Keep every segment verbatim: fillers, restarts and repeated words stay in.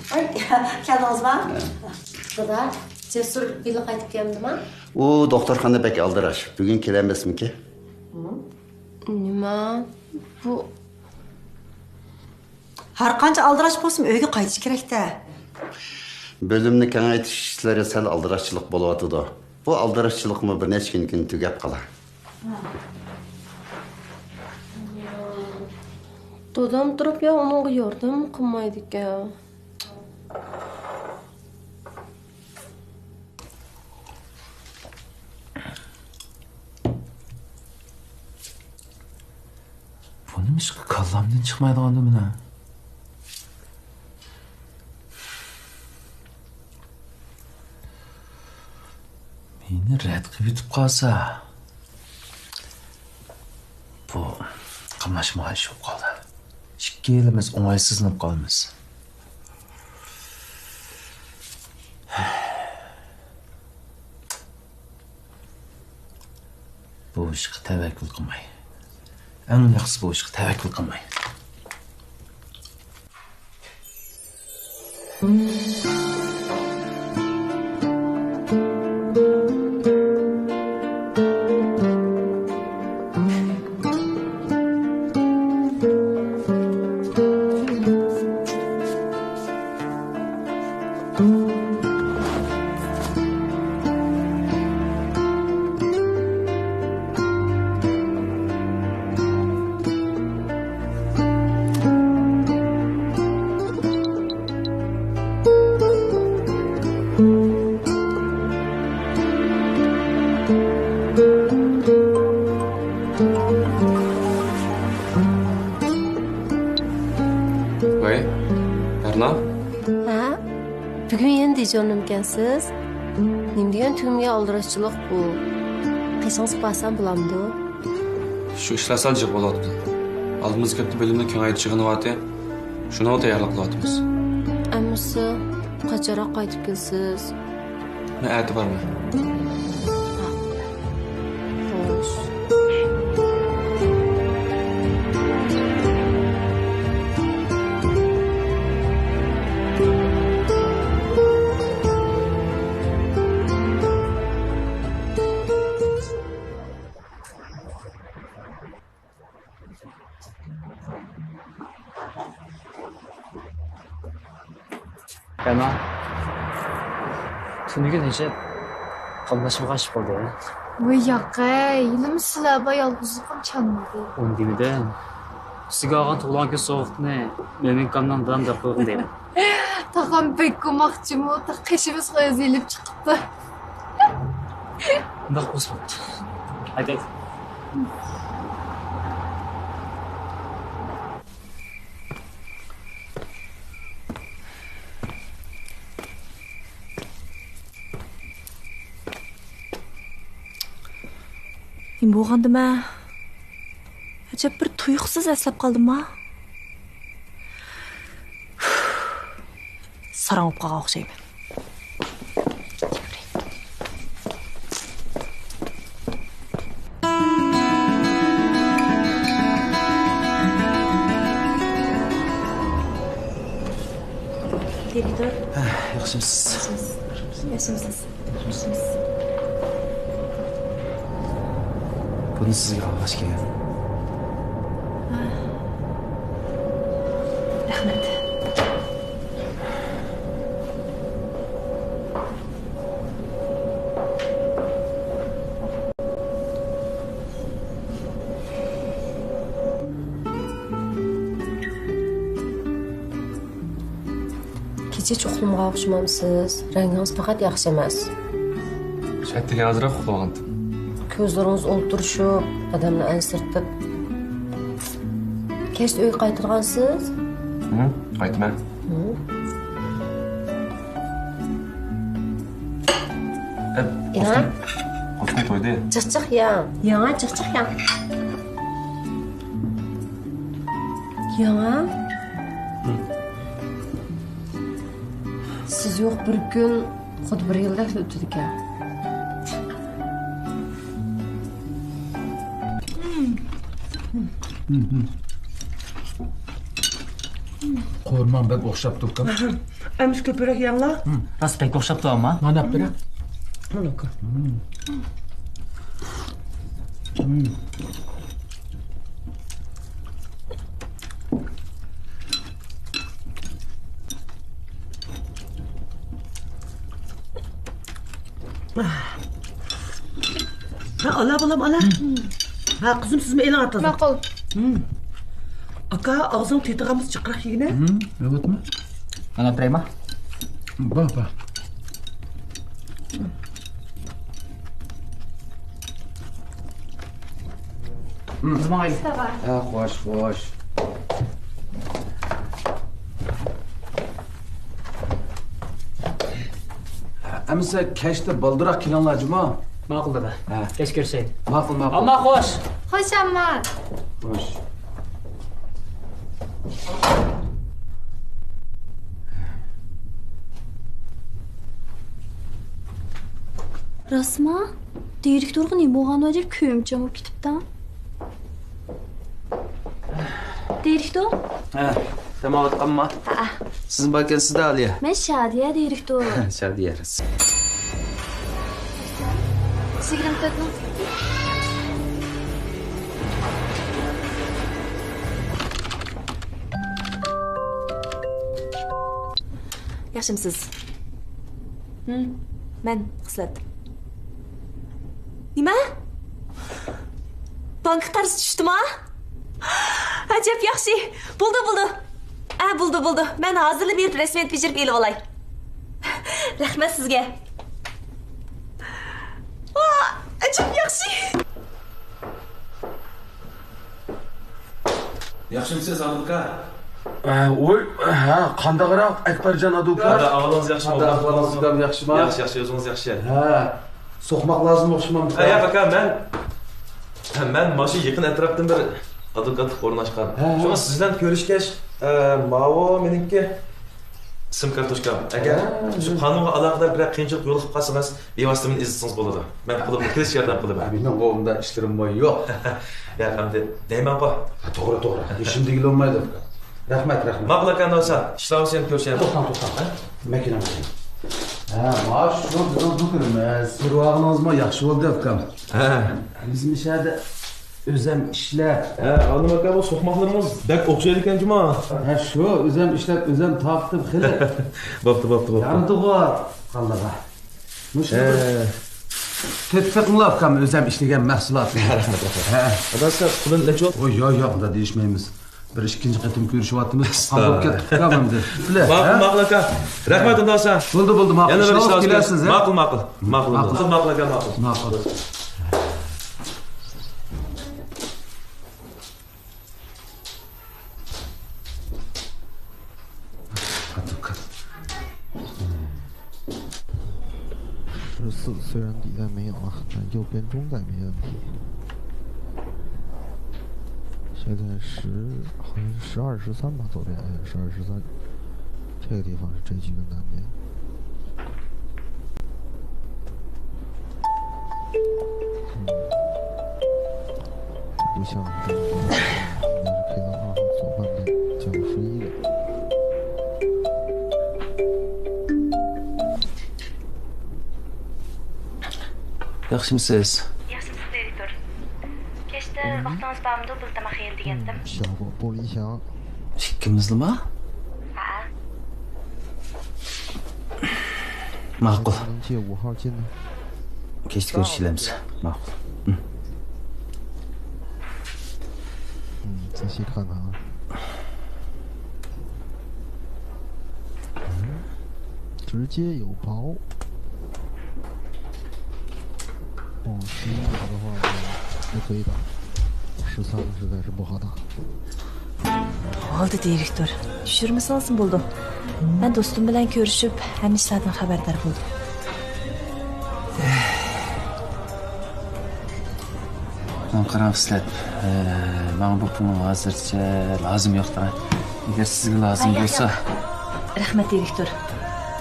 ۋاي، كەلدىڭىزما؟ ھە. دادا، جەسۇر بىللە قايتىپ كەلمىدىما؟ ئۇ دوختۇرخانا بەك ئالدىراش. بۈگۈن كېلەلمەسمىكىن؟ نېمە؟ بۇ ھەر قانچە ئالدىراش بولسىمۇ، ئۆيگە قايتىش كېرەك-دە. بۆلۈمنى كېڭەيتىش ئىشلىرى سەل ئالدىراشچىلىق بولۇۋاتىدۇ. بۇ ئالدىراشچىلىقمۇ بىر نەچچە كۈندىن كېيىن تۈگەپ قالار. دادام تۇرۇپ يا ئۇنىڭغا ياردەم قىلمايدىكەن. بۇ نېمىشقا كاللامدىن چىقمايدىغاندۇ مېنىڭ؟ مېنى رەت قىلىۋېتىپ قالسا، بۇ قاملاشمىغان ئىش بولۇپ قالدى. ئىككىلىمىز ئوڭايسىزلىنىپ قالىمىز. بۇ ئىشقا تەۋەككۈل قىلماي. ئەڭ ياخشىسى بۇ ئىشقا تەۋەككۈل قىلماي. ۋەي، بەرنا؟ ھە؟ بۈگۈن يەنە دىجورنىمىكەنسىز؟ نېمە دېگەن تۈگمىگەن ئالدىراشچىلىق بۇ؟ قېشىڭىزغا بارسام بولامدۇ؟ شۇ ئىشلار سەل جىق بولۇۋاتىدۇ. ئالدىمىزدىكى ھەپتە بۆلۈمنى كېڭەيتىش يىغىنى بارتى. شۇنىڭغا تەييارلىق قىلىۋاتىمىز. ئەمىسە، قاچانراق قايتىپ كېلىسىز؟ مەن ئەتە بارىمەن. خوش. بەرنا، تۈنۈگۈن ھىجاب قاملاشمىغان ئىش بولدى. ۋاي ياقەي، ھېلىمۇ سىلەر بار يالغۇزلۇقۇم چانمىدى. ئۇنى دېمىدىم. ئۈستىگە ئالغان تۇغۇلغان كۈن سوۋغىتىنى مۆمىنكامنىڭ دادام دەپ قويغىن دەيمەن. تاغام بەك گۇماقچىمۇ، تا قېشىمىزغا ئۆزى ئېلىپ چىقىپتۇ. ئۇنداق بولسا بوپتۇ. ھەيدەي. نېمە بولغاندىمەن؟ ئەجەب بىر تۇيۇقسىز ئەسلەپ قالدىمما؟ ساراڭ بولۇپ قالغان ئوخشايمەن. دىرېكتور. ھە، ياخشىمۇسىز؟ ياخشىمۇسىز؟ ياخشىمۇسىز؟ بۇنى سىزگە ئالغاچ كېلىڭ. رەھمەت. كېچە ئۇخلىمىغان ئوخشىمامسىز؟ رەڭگىڭىز پەقەت ياخشى ئەمەس. ئەتىگەن ئازراق ئۇخلىۋالغانتىم. كۆزلىرىڭىز ئولتۇرۇشۇپ، ئادەمنى ئەنسىرىتىپ. كەچتە ئۆيگە قايتىدىغانسىز؟ ھە، قايتىمەن. ھە. ئە، ئىنا. قوشتىن، قوشتىن تويدى. جىق جىق ياڭ. ياڭا جىق جىق ياڭ. ياڭا. ھە. سىز يوق بىر كۈن خۇددى بىر يىلدەك ئۆتىدىكەن. قورۇماڭ بەك ئوخشاپتۇ ئۇكام. ئەمىسە كۆپرەك يەڭلار. راست بەك ئوخشاپتۇ ئەمما. مانا ئەپ بېرە. مانا ئۇكا. ھە، ئالا بالام، ئالا. ھە، قىزىم، سىزمۇ ئېلىڭ ئاتىدىن. ماقۇل. ئاكا، ئاغزىڭ تېتىغانمىسا جىقراق يېگىنە. ئەۋەتمە. مانا ئاپىرايما؟ بار، بار. قىزىم ئايلى. ھە، خوش، خوش. ئەمىسە كەچتە بالدۇراق كېلىڭلار جۇمۇ. ماقۇل دادا. ھە. كەچ كۆرۈشەيلى. ماقۇل، ماقۇل. ئامما خوش. خوش ئامما. خوش. راستما؟ دىرېكتورغا نېمە بولغان ئەجەب، كۆيۈمچان بولۇپ كېتىپتۇ. دىرېكتور؟ ھە، دەم ئېلىۋاتقانما؟ ھەئە. سىزمۇ باركەنسىز-دە، ئالىيە. مەن شادىيە، دىرېكتور. شادىيە. يىگىرمە تۆت مىڭ. ياخشىمۇسىز؟ ھىم، مەن خىسلەت. نېمە؟ بانكا قەرز چۈشتىما؟ ئەجەب ياخشى. بولدى، بولدى. ئە، بولدى، بولدى. مەن ھازىرلا بېرىپ رەسمىيەت بېجىرىپ ئېلىۋالاي. رەھمەت سىزگە. ۋا، ئەجەب ياخشى. ياخشىمۇسىز، ئابدۇكا؟ ئە، ۋوي، ھە، قانداقراق، ئەكبەرجان ئابدۇكا؟ قانداق، ئەھۋالىڭىز ياخشىمۇ؟ قانداق ئەھۋالىڭىز، ئۇكام، ياخشىما؟ ياخشى، ياخشى، ئۆزىڭىز ياخشى؟ ھە، سوقماق لازىم ئوخشىمامدۇ؟ ھە، ياق، ئاكا، مەن، مەن مانا شۇ يېقىن ئەتراپتىن بىر ئادۋوكاتلىق ئورۇن ئاچقان. ھە، ھە. شۇڭا سىز بىلەن كۆرۈشكەچ، ئە، ماۋۇ مېنىڭكى سىم كارتوچكام. ئەگەر ھە، شۇ ھە. قانۇنغا ئالاقىدار بىرەر قىيىنچىلىق يولۇقۇپ قالسىڭىز، بىۋاسىتە مېنى ئىزدىسىڭىز بولىدۇ. مەن قولۇمدىن كېلىشىچە ياردەم قىلىمەن. مېنىڭ قولۇمدا ئىشلىرىممۇ يوق. ياق، ئەمدى دەيمەنغۇ. ھە، توغرا، توغرا. ئىشىم دېگىلى بولمايدۇ، ئۇكا. رەھمەت، رەھمەت. ماقۇل ئاكا، ئاندىن بولسا ئىشلار بولسا يەنە كۆرۈشەيلى. توختاڭ، توختاڭ، ھە؟ ماكىنام. ھە، مانا شۇ بىزنىڭ دۇكىنىمىز. كىرىۋالغىنىڭىزمۇ ياخشى بولدى، ئۇكام. ھە. بىز مۇشۇ يەردە ئۆزەم ئىشلەپ. ھە، ئالىم ئاكا، بۇ سوقماقلىرىڭىز بەك ئوخشايدىكەن جۇما. ھە، شۇ، ئۆزەم ئىشلەپ، ئۆزەم تارتىپ خېلى. بوپتۇ، بوپتۇ، بوپتۇ. يارىدىغۇ، قالدىغا. مۇشۇ ھە. تۆت سېقىڭلار ئۇكام، ئۆزەم ئىشلىگەن مەھسۇلات. رەھمەت، رەھمەت. ھە. ئاداش، پۇلىنى نەچچە بولدى؟ ئوي، ياق، ياق، ئۇنداق دېيىشمەيمىز. بىر ئىككىنچى قېتىم كۆرۈشۈۋاتىمىز. ئەستاغپۇرۇللا. قانداق كەتتى ئۇكام ئەمدى؟ بىلە، ماقۇل، ھە؟ ماقۇل ئاكا. رەھمەت ئۇنداقسا. بولدى، بولدى، ماقۇل. يەنە بىر ئىشلار ئىشلار كېلەرسىز، ھە؟ ماقۇل، ماقۇل. ماقۇل، ماقۇل. ماقۇل، ماقۇل ئاكا، ماقۇل. ماقۇل. ئادۋوكات. 十四虽然底在没有啊，但右边中带没问题。现在十，好像是十二十三吧，左边，哎，十二十三，这个地方是这局的难点。嗯，不像是这个地方，应该是配到二号左半边，九十一的。 ياخشىمۇسىز؟ ياخشىمۇسىز، دىرېكتور؟ كەچتە ۋاقتىڭىز بارمىدۇ؟ بىللە تاماق يەيلى دېگەنتىم. ئىككىمىزلىما؟ ھە. ماقۇل. كەچتە كۆرۈشەيلى. ماقۇل. 嗯，仔细看看啊。嗯，直接有跑。哦，十一跑的话，还可以打。十三实在是不好打。 بولدى، دىرېكتور. چۈشۈرمىسىڭىزمۇ بولىدۇ. مەن دوستۇم بىلەن كۆرۈشۈپ، ھەممە ئىشلاردىن خەۋەردار بولدۇم. ماڭا قاراڭ، خىسلەت. ئە، ماڭا بۇ پۇلنىڭ ھازىرچە لازىمى يوق دەڭ. ئەگەر سىزگە لازىم بولسا. رەھمەت، دىرېكتور.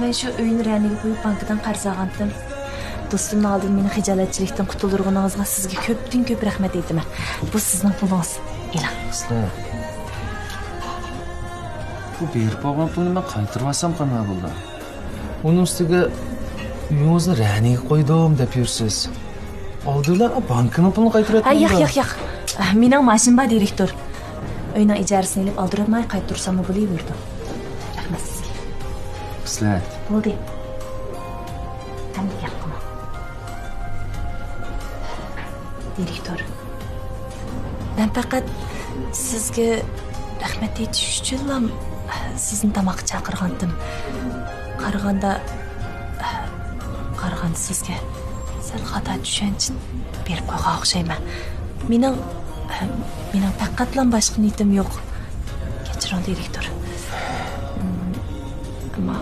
مەن شۇ ئۆينى رەنىگە قويۇپ، بانكىدىن قەرز ئالغانتىم. دوستۇمنىڭ ئالدىدا مېنى خىجالەتچىلىكتىن قۇتۇلدۇرغىنىڭىزغا سىزگە كۆپتىن كۆپ رەھمەت ئېيتىمەن. بۇ سىزنىڭ پۇلىڭىز. ئېلىڭ. خىسلەت. بۇ بېرىپ بولغان پۇلنى مەن قايتۇرۇۋالسام قانداق بولىدۇ؟ ئۇنىڭ ئۈستىگە ئۆيىڭىزنى رەھنىگە قويدۇم دەپ يۈرسىز. ئالدى بىلەن بانكىنىڭ پۇلىنى ھە، ياق، قايتۇرۇۋەتمەيمەن. ياق، ياق. مېنىڭ ماشىنام بار، دىرېكتور. ئۆينىڭ ئىجارىسىنى ئېلىپ ئالدىراتماي قايتۇرساممۇ بولۇۋېرىدۇ. رەھمەت سىزگە. خىسلەت. بولدى. ئەمدى گەپ قىلماڭ. دىرېكتور، مەن پەقەت سىزگە رەھمەت ئېيتىش ئۈچۈنلا سىزنى تاماققا چاقىرغانتىم. قارىغاندا، قارىغاندا سىزگە سەل خاتا چۈشەنچە بېرىپ قويغان ئوخشايمەن. مېنىڭ، مېنىڭ پەقەتلا باشقا نىيىتىم يوق. كەچۈرۈڭ، دىرېكتور. ئەمما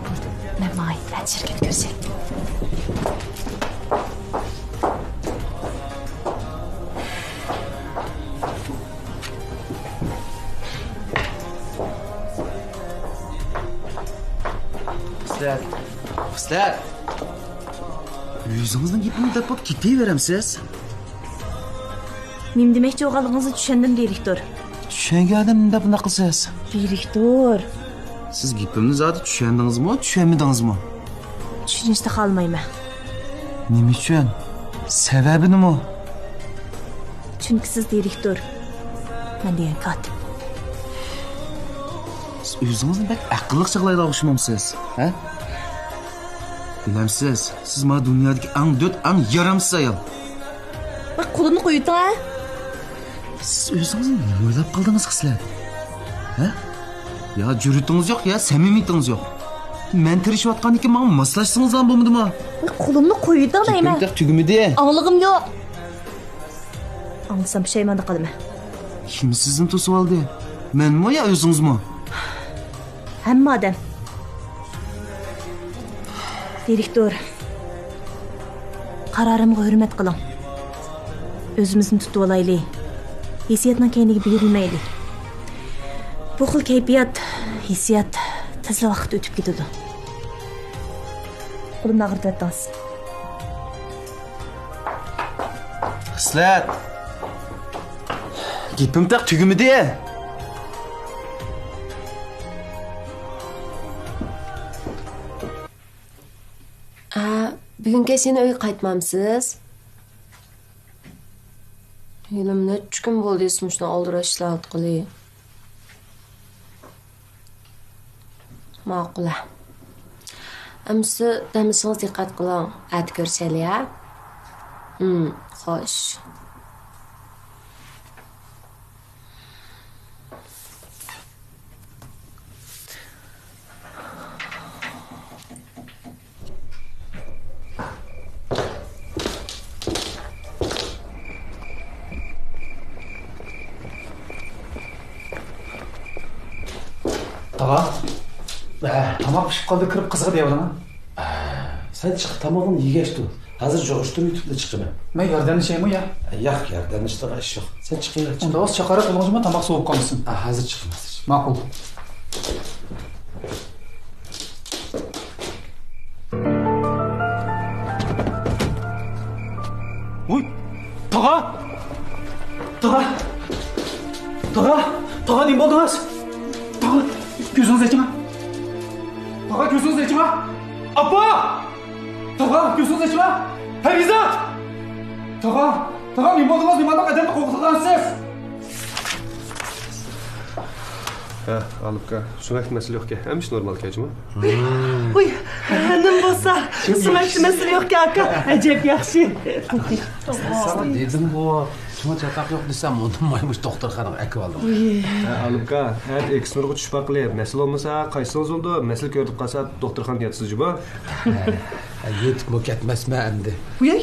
بولدى، مەن ماڭاي، ھەدە شىركەتكە كىرىشەي. خىسلەت. خىسلەت. ئۆزىڭىزنىڭ گېپىنى دەپ بولۇپ كېتىۋېرەمسىز؟ نېمە دېمەكچى بولغانلىقىڭىزنى چۈشەندىم، دىرېكتور. چۈشەنگەن ئادەم نېمە دەپ بۇنداق قىلىسىز؟ دىرېكتور. سىز گېپىمنى زادى چۈشەندىڭىزمۇ، چۈشەنمىدىڭىزمۇ؟ چۈشىنىشنى خالىمايمەن. نېمە ئۈچۈن؟ سەۋەبى نېمە؟ چۈنكى سىز دىرېكتور، مەن دېگەن كاتىپ. سىز ئۆزىڭىزنى بەك ئەقىللىق چاغلايدىغان ئوخشىمامسىز، ھە؟ بىلەمسىز، سىز مانا دۇنيادىكى ئەڭ دۆت، ئەڭ يارامسىز ئايال. ۋاي، قولۇمنى قويۇۋېتىڭ، ھە؟ سىز ئۆزىڭىزنى نېمە ئويلاپ قالدىڭىز، خىسلەت؟ ھە؟ يا جۈرئىتىڭىز يوق، يا سەمىمىيىتىڭىز يوق. مەن تىرىشىۋاتقاندىكىن ماڭا ماسلاشسىڭىزلا بولمىدىمۇ؟ ۋاي، قولۇمنى قويۇۋېتىڭ دەيمەن. گېپىم تېخى تۈگىمىدى. ئاڭلىغۇم يوق. ئاڭلىسام پۇشايماندا قالىمەن. كىم سىزنى توسۇۋالدى؟ مەنمۇ يا ئۆزىڭىزمۇ؟ ھەممە ئادەم. دىرېكتور، قارارىمغا ھۆرمەت قىلىڭ. ئۆزىمىزنى تۇتۇۋالايلى. ھېسسىياتنىڭ كەينىگە بېرىلمەيلى. بۇ خىل كەيپىيات، ھېسسىيات تېزلا ۋاقىت ئۆتۈپ كېتىدۇ. قولۇمنى ئاغرىتىۋەتتىڭىز. خىسلەت! گېپىم تېخى تۈگىمىدى. ئە، بۈگۈن كەچ يەنە ئۆيگە قايتمامسىز؟ ھېلىمۇ نەچچە كۈن بولدى مۇشۇنداق ئالدىراش ئىشلەۋاتقىلى. ماقۇل ھە. ئەمىسە دەم ئېلىشىڭىز دىققەت قىلىڭ. ئەتە كۆرۈشەيلى ھە. ھىم، خوش. تاغا، ئە، تاماق پىشىپ قالدى، كىرىپ قىزغا دەۋېرىڭ. ئە، سەن چىق، تامىقىڭنى يېگەچ تۇر. ھازىر جۇغۇشتۇرۇپ يېتىپلا چىقىمەن. مەن ياردەملىشەيمۇ يا؟ ئە، ياق، ياردەملىشىدىغان ئىش يوق. سەن چىقىڭ، چىق. ئۇندا بولسا چاقىرىپ بولغۇچىما، تاماق سوۋۇپ قالمىسۇن. ئە، ھازىر چىقىمەن، ھازىر چىقىمەن. ماقۇل. ۋوي، تاغا! تاغا! تاغا! تاغا، نېمە بولدىڭىز؟ تاغا، كۆزىڭىزنى ئېچىڭ! تاغا، كۆزىڭىزنى ئېچىڭ! ئاپا! تاغا، كۆزىڭىزنى ئېچىڭ! پەرىزات! تاغا! تاغا، نېمە بولدىڭىز؟ نېمانداق ئادەمنى قورقۇتقانسىز؟ ھە، ئالىپكا، سۆڭەكتە مەسىلە يوقكەن، ھەممە ئىش نورمالكەن جۇمۇ. ۋۇي، نېمە بولسا، سۆڭەكتە مەسىلە يوقكەن، ئاكا، ئەجەب ياخشى. ساڭا دېدىمغۇ، شۇڭا چاتاق يوق دېسەم، ئۇندىماي مۇشۇ دوختۇرخانىغا ئەكىۋالدىم. ۋۇي. ھە، ئالىپكا، ھە، ئېكسنورغا چۈشۈپ باققىلى، مەسىلە بولمىسا، قايسىڭىز بولىدۇ، مەسىلە كۆرۈلۈپ قالسا، دوختۇرخانىدا ياتىسىز جۇمۇ. ھە، يېتىپمۇ كەتمەسمەن ئەمدى. ۋۇي،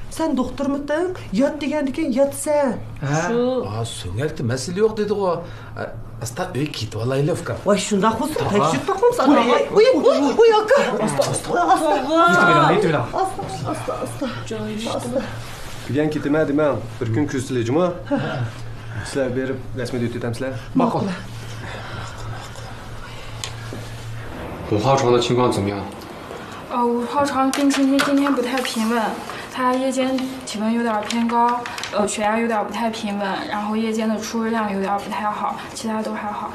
سەن دوختۇرمۇتىڭ؟ يات دېگەندىكىن ياتىسەن. ھە؟ شۇ. ئا، سۆڭەكتە مەسىلە يوق دېدىغۇ. ئا، ئاستا ئۆيگە كېتىۋالايلى، ئۇكام. ۋاي، شۇنداق بولسا، تاغا. تەكشۈرۈپ باقمامسىز؟ ئاي، ئاي، ئاي، ئاي، ئاي، ئاكا. ئاستا، ئاستا، ئاستا. يېتىۋېلىڭ، يېتىۋېلىڭ. ئاستا، ئاستا، ئاستا. دېگەن كېتىمەن دېمەڭ. بىر كۈن كۆزىتىلى جۇمۇ. سىلەر بېرىپ رەسمىي ئۆتۈۋېتەمسىلەر؟ ماقۇل. 我化妆的情况怎么样？呃，我化妆病今天，今天不太平稳，他夜间体温有点偏高，呃，血压有点不太平稳，然后夜间的出血量有点不太好，其他都还好。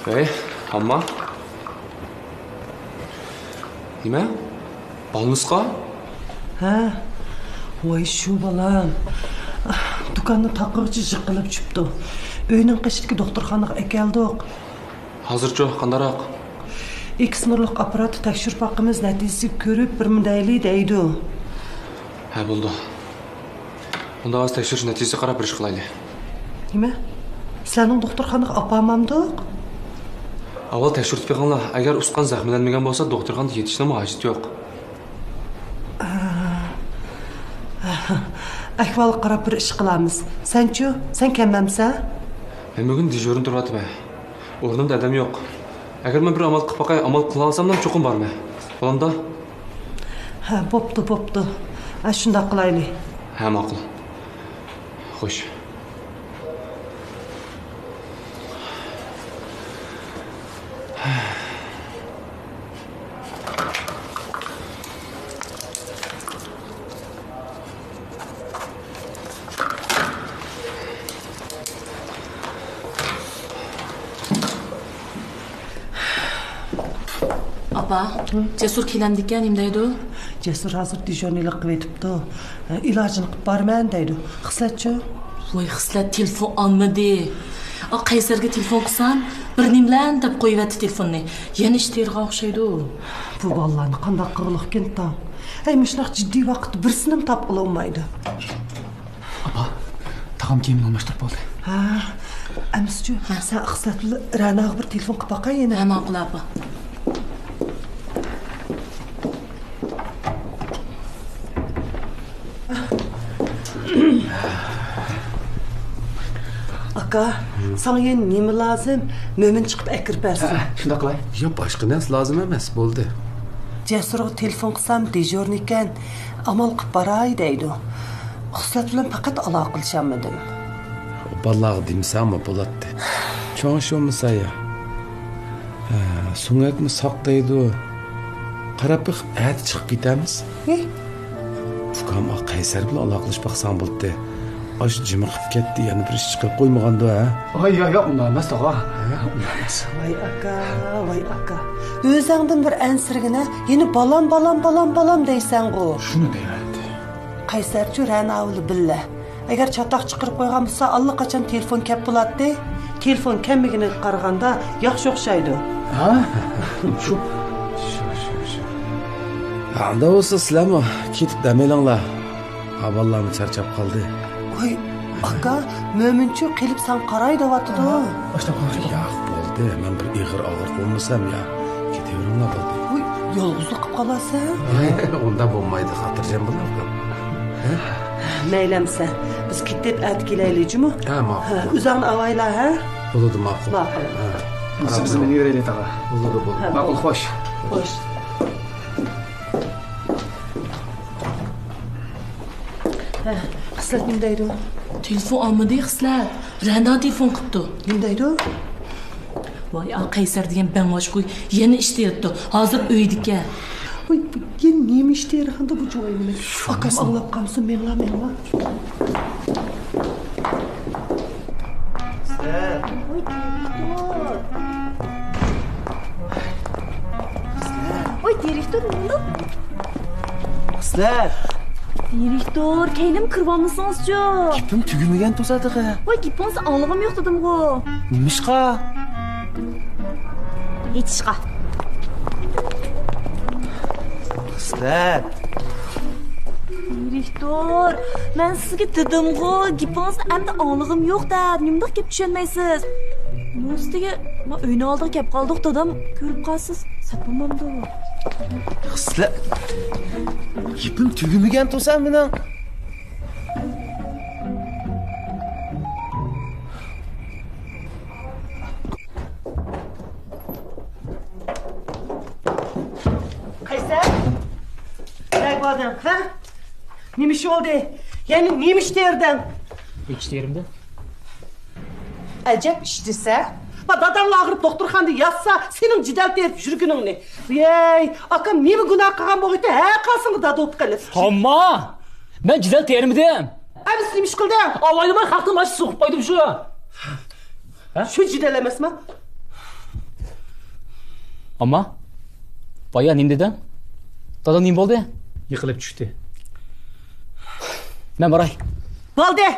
ھەي، ھامما. نېمە؟ بالنىسقا؟ ھە. ۋاي شۇ بالام. دۇكاننى تاقىغىچە جىققىلىپ چۈشۈپتۇ. ئۆينىڭ قېشىدىكى دوختۇرخانىغا ئەكەلدۇق. ھازىرچۇ، قانداقراق؟ ئېكس نۇرلۇق ئاپپاراتتا تەكشۈرۈپ باقىمىز، نەتىجىسىگە كۆرۈپ بىر مۇندايلى دەيدۇ. ھە، بولىدۇ. ئۇنداق ھازىر تەكشۈرۈش نەتىجىسىگە قاراپ بىر ئىش قىلايلى. نېمە؟ سىلەرنىڭ دوختۇرخانىغا ئاپارمامدۇق؟ ئاۋۋال تەكشۈرتۈپ بېقىڭلار. ئەگەر ئۇسقان زەخىملەنمىگەن بولسا، دوختۇرخانىدا يېتىشنىڭمۇ ھاجىتى يوق. ئەھۋالغا قاراپ بىر ئىش قىلارمىز. سەنچۇ؟ سەن كەلمەمسەن؟ مەن بۈگۈن دېژۇرنى تۇرۇۋاتىمەن. ئورنۇمدا ئادەم يوق. ئەگەر مەن بىر ئامال قىلىپ باقاي، ئامال قىلالىساملا چوقۇم بارىمەن. بولامدۇ؟ ھە، بوپتۇ، بوپتۇ. ھە، شۇنداق قىلايلى. ھە، ماقۇل. خوش. ئاپا، جەسۇر كېلەمدىكەن، نېمە دەيدۇ؟ جەسۇر ھازىر دېژۇرنىيلىق قىلىۋېتىپتۇ. ئىلاجىنى قىلىپ بارىمەن دەيدۇ. خىسلەتچۇ؟ ۋاي، خىسلەت تېلېفون ئالمىدى. ئا، قەيسەرگە تېلېفون قىلسام، بىر نېمىلەن دەپ قويۇۋەتتى تېلېفوننى. يەنە ئىش تېرىغان ئوخشايدۇ. بۇ بالىلارنى قانداق قىلغىلىكىن تاڭ. ئەي، مۇشۇنداق جىددىي ۋاقىتتا بىرسىنىمۇ تاپقىلى بولمايدۇ. ئاپا، تاغام كىيىمىنى ئالماشتۇرۇپ بولدى. ھە، ئەمىسىچۇ، ھە. سەن ئىقتىساد بىلەن رەناغا بىر تېلېفون قىلىپ باقاي يەنە. ھە، ماقۇل، ئاپا. ئاكا، ساڭا يەنە نېمە لازىم؟ مۆمىن چىقىپ ئەكىرىپ بەرسۇن. ھە، شۇنداق قىلاي. ياق، باشقا نەرسە لازىم ئەمەس، بولدى. جەسۇرغا تېلېفون قىلسام، دېژۇرنىكەن، ئامال قىلىپ باراي دەيدۇ. خىسلەت بىلەن پەقەت ئالاقىلىشالمىدىم. بالىلارغا دېمىسەڭمۇ بولاتتى. چوڭ ئىش بولمىسا يا. ھە، سۆڭەكمۇ ساق دەيدۇ. قاراپ بېقىپ، ئەتە چىقىپ كېتەمىز. ھە؟ ئۇكام، ئا، قەيسەر بىلەن ئالاقىلىشىپ باقساڭ بولاتتى. ئاشۇ جىمىقىپ كەتتى، يەنە بىر ئىش چىقىرىپ قويمىغاندۇ، ھە؟ ۋاي، ياق، ياق، ئۇنداق ئەمەس، تاغا. ھە؟ ئۇنداق ئەمەس. ۋاي ئاكا، ۋاي ئاكا. ئۆزۈڭدىن بىر ئەنسىرىگىنە، يەنە بالام، بالام، بالام، بالام دەيسەنغۇ. شۇنى دەيمەن. قەيسەرچۇ رەنا بىلەن بىللە. ئەگەر چاتاق چىقىرىپ قويغان بولسا، ئاللىقاچان تېلېفون كەپ بولاتتى. تېلېفون كەلمىگىنىگە قارىغاندا ياخشى ئوخشايدۇ. ھە؟ شۇ. شۇ، شۇ، شۇ. ھە، ئۇنداق بولسا سىلەرمۇ كېتىپ دەم ئېلىڭلار. ھا، بالىلارمۇ چارچاپ قالدى. ۋاي، ئاكا، مۆمىنچۇ قېلىپ ساڭا قاراي دەۋاتىدۇ. باشلاپ قويۇڭ. ياق، بولدى. مەن بىر ئېغىر ئاغرىق بولمىسام يا. كېتىۋېرىڭلار بولدى. ۋاي، يالغۇزلۇق قىلىپ قالارسەن. ئۇنداق بولمايدۇ، خاتىرجەم بولۇڭ. مەيلى ئەمىسە، بىز كېتىپ ئەتە كېلەيلى جۇمۇ. ھە، ماقۇل. ھە، ئۆزۈڭنى ئاۋايلا، ھە؟ بولىدۇ، ماقۇل. ماقۇل. ھە. بىز، بىز مېڭىۋېرەيلى تاغا. بولىدۇ، بولىدۇ. ھە، ماقۇل، خوش. خوش. ھە، خىسلەت نېمە دەيدۇ؟ تېلېفون ئالمىدى خىسلەت. رەنا تېلېفون قىپتۇ. نېمە دەيدۇ؟ ۋاي، ئا قەيسەر دېگەن بەڭۋاش قوي يەنە ئىش تېرىپتۇ. ھازىر ئۆيدىكەن. ۋاي، بۇ يەنە نېمە ئىش تېرىغاندۇ بۇ جۇۋايمىنى؟ ئاكام ئاڭلاپ قالمىسۇن، مېڭىڭلار، مېڭىڭلار. ۋاي، دىرېكتور، نېمە؟ خىسلەت! دىرېكتور، كەينىمگە كىرىۋالمىسىڭىزچۇ؟ گېپىم تۈگىمىگەن تۇرسا تېخى. ۋاي، گېپىڭىزنى ئاڭلىغۇم يوق دېدىمغۇ. نېمىشقا؟ ھېچىشقا. خىسلەت! دىرېكتور، مەن سىزگە دېدىمغۇ، گېپىڭىزنى ئەمدى ئاڭلىغۇم يوق دەپ، نېمىنداق گەپ چۈشەنمەيسىز؟ مۇنىڭ ئۈستىگە، ما ئۆينىڭ ئالدىغا كەپ قالدۇق، دادام كۆرۈپ قالسىز، سەت بولمامدۇ؟ خىسلەت، گېپىم تۈگىمىگەن تۇرسا مېنىڭ. قەيسەر، نەگە باردىڭ، ھە؟ نېمە ئىش بولدى؟ يەنە نېمە ئىش تېرىدىڭ؟ ھېچ تېرىمىدىم. ئەجەب ئىش دېسە، ما داداڭلا ئاغرىپ دوختۇرخانىدا ياتسا، سېنىڭ جېدەل تېرىپ يۈرگىنىڭنى. ۋەي، ئاكام نېمە گۇناھ قىلغان بولغىيتتى، ھە قالسىڭغا دادا بولۇپ قېلىپ. ئامما! مەن جېدەل تېرىمىدىم. ئەمىسە نېمە ئىش قىلدىڭ؟ ئاۋايلىماي خەقنىڭ باشىنى سوقۇپ قويدۇم شۇ. ھە؟ شۇ جېدەل ئەمەسما؟ ئامما، بايا نېمە دېدىڭ؟ داداڭ نېمە بولدى؟ يىقىلىپ چۈشتى. مەن باراي. بولدى.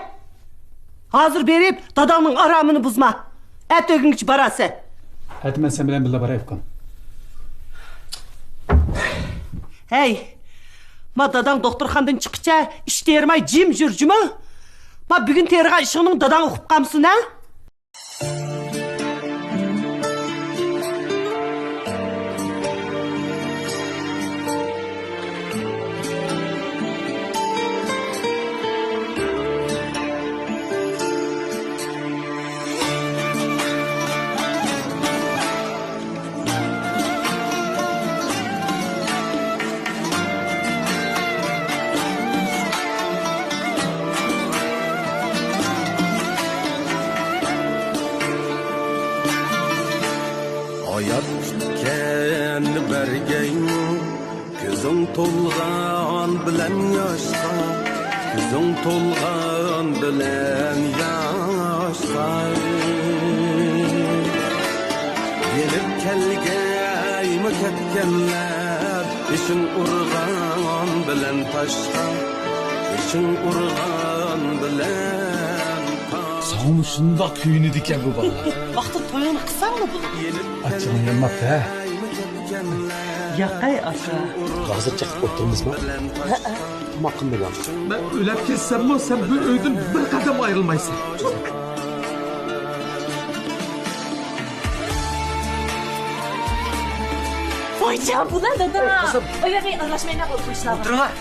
ھازىر بېرىپ، داداڭنىڭ ئارامىنى بۇزما. ئەتە ئۆگۈنگىچە بارارسەن. ئەتە مەن سەن بىلەن بىللە باراي، ئۇكام. ھەي، ما داداڭ دوختۇرخانىدىن چىققىچە ئىش تېرىماي جىم يۈر، جۇمۇ. ما بۈگۈن تېرىغان ئىشىڭنىڭ داداڭ ئۇقۇپ قالمىسۇن، ھە؟ ھايات كۈتكەن بەرگەيمۇ، كۆزۈڭ تولغان بىلەن ياشقا، كۆزۈڭ تولغان بىلەن ياشقا. يېنىپ كەلگەيمۇ كەتكەنلەر، بېشىڭ ئۇرغان بىلەن تاشقا، بېشىڭ ئۇرغان بىلەن تاشقا. ساڭىمۇ شۇنداق كۆيۈنىدىكەن بۇ بالىلار. ۋاقتىدا تويۇڭنى قىلساڭلا بولىدۇ. ئاچچىقىڭ يانماپتۇ ھە؟ ياقەي ئاكا. ھازىر چېقىپ ئولتۇرىمىزمۇ؟ ھەئە. تاماق قىلمىدىڭ. مەن ئۆلۈپ كەتسەممۇ سەن بۇ ئۆيدىن بىر قەدەم ئايرىلمايسەن. ۋايجان، بۇلار دادا. قىزىم. ئاياغى ئارىلاشمايلا بولۇپ قويۇشلار. ئولتۇرۇڭلار.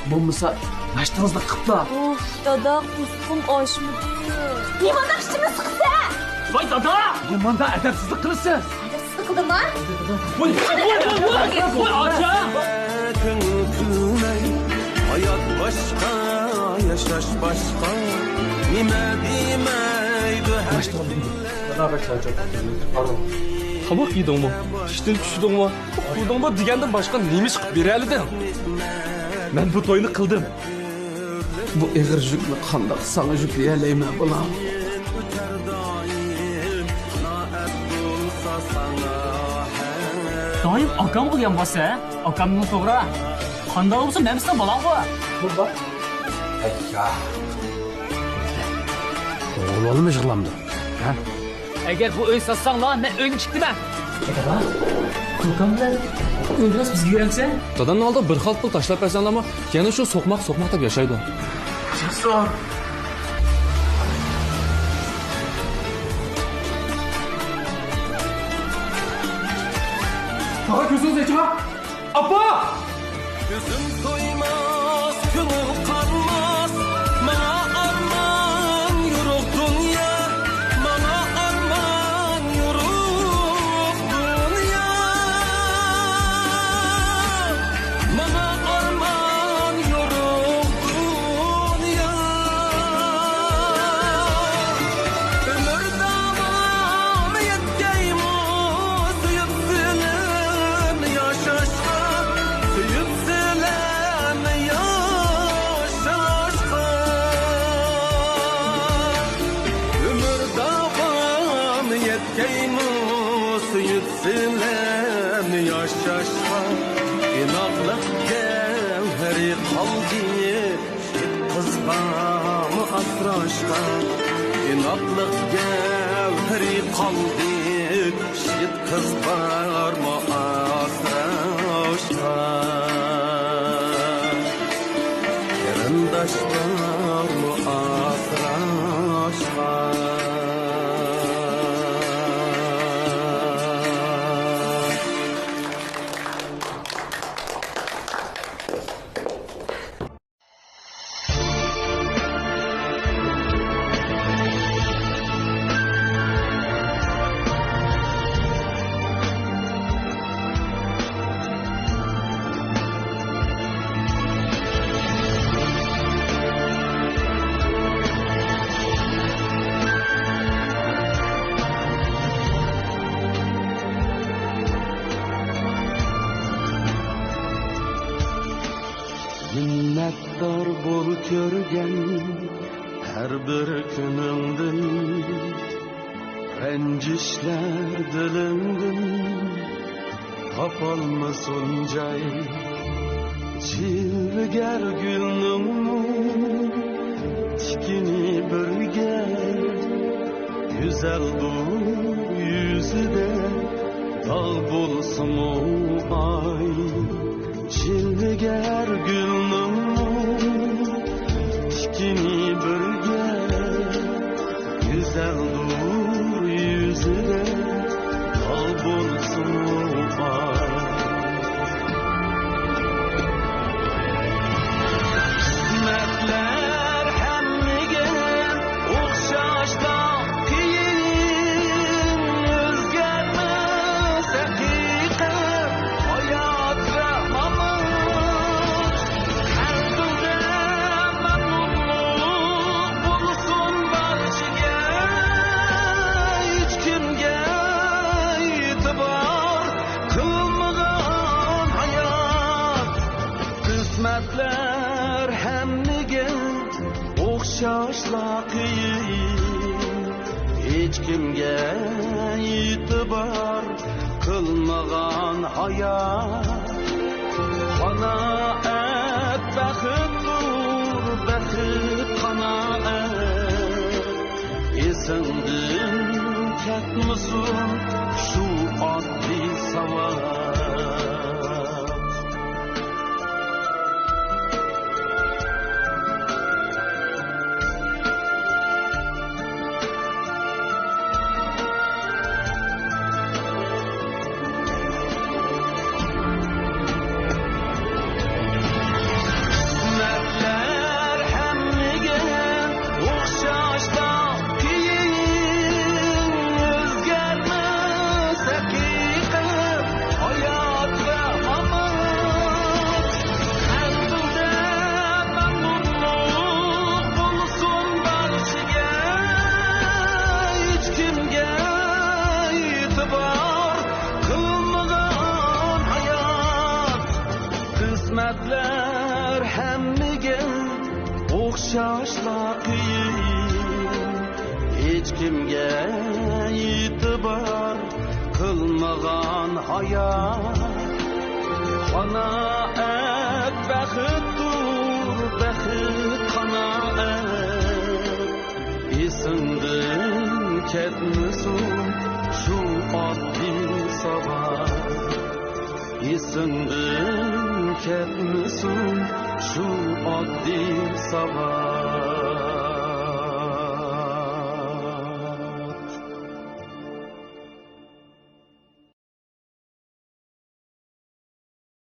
بولمىسا ناشتىڭىزنى قىپلا. ئۇف، دادا، قورسىقىم ئاچمىدى. نېمانداق ئىچىمنى سىقىسەن؟ ۋاي دادا! نېمانداق ئەدەپسىزلىك قىلىسىز؟ ئەدەپسىزلىك قىلدىمما؟ ۋاي، ۋاي، ۋاي، ۋاي، ۋاي، ئاچا! كۆڭۈل كۈلمەي، ھايات باشقا، ياشاش باشقا. نېمە دېمەيدۇ ھەر دادا بەك چارچاپ كەتتىم. تاماق يېدىڭمۇ؟ ئىشتىن چۈشتۈڭمۇ؟ ئۇخلىدىڭمۇ دېگەندىن باشقا نېمە ئىش قىلىپ بېرەلىدىڭ؟ مەن بۇ توينى قىلدىم. بۇ ئېغىر يۈكنى قانداق ساڭا يۈكلىيەلەيمەن، بالام؟ دائىم ئاكامغا يانباسسەن، ئاكامنىڭ توغرا. قانداق بولسا مەن سېنىڭ بالاڭغۇ. بۇ بار. ئەييا. ئوغۇل بالىمۇ يىغلامدۇ؟ ھە؟ ئەگەر بۇ ئۆي ساتساڭلار، مەن ئۆيدىن چىقتىمەن. دادا، كوكام بىلەن ئۆيدىن بىزگە يۈرەمسەن؟ دادامنىڭ ئالدىغا بىر خالتا پۇل تاشلاپ بەرسەڭلارمۇ، يەنە شۇ سوقماق، سوقماق دەپ ياشايدۇ. جاسۇر! تاغا كۆزىڭىزنى ئېچىڭا! ئاپا! كۆزۈم تويماس، كۆڭۈل قانماس، ماڭا ئارمان يورۇق دۇنيا، ماڭا ئارمان يورۇق دۇنيا، ماڭا ئارمان يورۇق دۇنيا. ئۆمۈر داۋامى يەتكەيمۇ سۆيۈپ سېنى ياشاشقا، سۆيۈپ سىلەرنى ياشاشقا. ئۆمۈر داۋامى يەتكەيمۇ سۆيۈپ سىلەرنى ياشاشقا. ئىناقلىق گەۋھىرى قالدى شېھىت قىزغامۇ ئاسراشقا. ئىناقلىق گەۋھىرى قالدى شېھىت قىز بارمۇ ئاسراشقا، قېرىنداش بارمۇ ئاسراشقا. كۆرگەن ھەر بىر كۈنۈڭدىن، رەنجىشلەر دىلىڭدىن تاپالمىسۇن جاي. جىلۋىگەر گۈلنىڭمۇ تىكىنى بىرگە، گۈزەل بۇ يۈزىدە داغ بولسىمۇ ئاي. جىلۋىگەر گۈلنىڭمۇ تىكىنى بىرگە، گۈزەلدۇر يۈزىدە داغ بولسىمۇ بار. قىسمەتلەر ھەممىگە ئوخشاشلا قىيىن، ئۆزگەرمەس ھەقىقەت، ھايات ۋە مامات. قەلبىڭدە مەمنۇنلۇق بولسۇن بارچىگە، ھېچكىمگە ئېتىبار قىلمىغان ھايات. قىسمەتلەر ھەممىگە ئوخشاشلا قىيىن، ھېچكىمگە ئېتىبار قىلمىغان ھايات. قانائەت بەختتۇر، بەخت قانائەت. ئېسىڭدىن كەتمىسۇن شۇ ئاددىي ساۋات. قىسمەتلەر ھەممىگە ئوخشاشلا قىيىن، ئۆزگەرمەس ھەقىقەت، ھايات ۋە مامات. قەلبىڭدە مەمنۇنلۇق بولسۇن بارچىگە، ھېچكىمگە ئېتىبار قىلمىغان ھايات. قىسمەتلەر ھەممىگە ئوخشاشلا قىيىن، ھېچكىمگە ئېتىبار قىلمىغان ھايات. قانائەت بەختتۇر، بەخت قانائەت. ئېسىڭدىن كەتمىسۇن شۇ ئاددىي ساۋات. ئېسىڭدىن كەتمىسۇن شۇ ئاددىي ساۋات.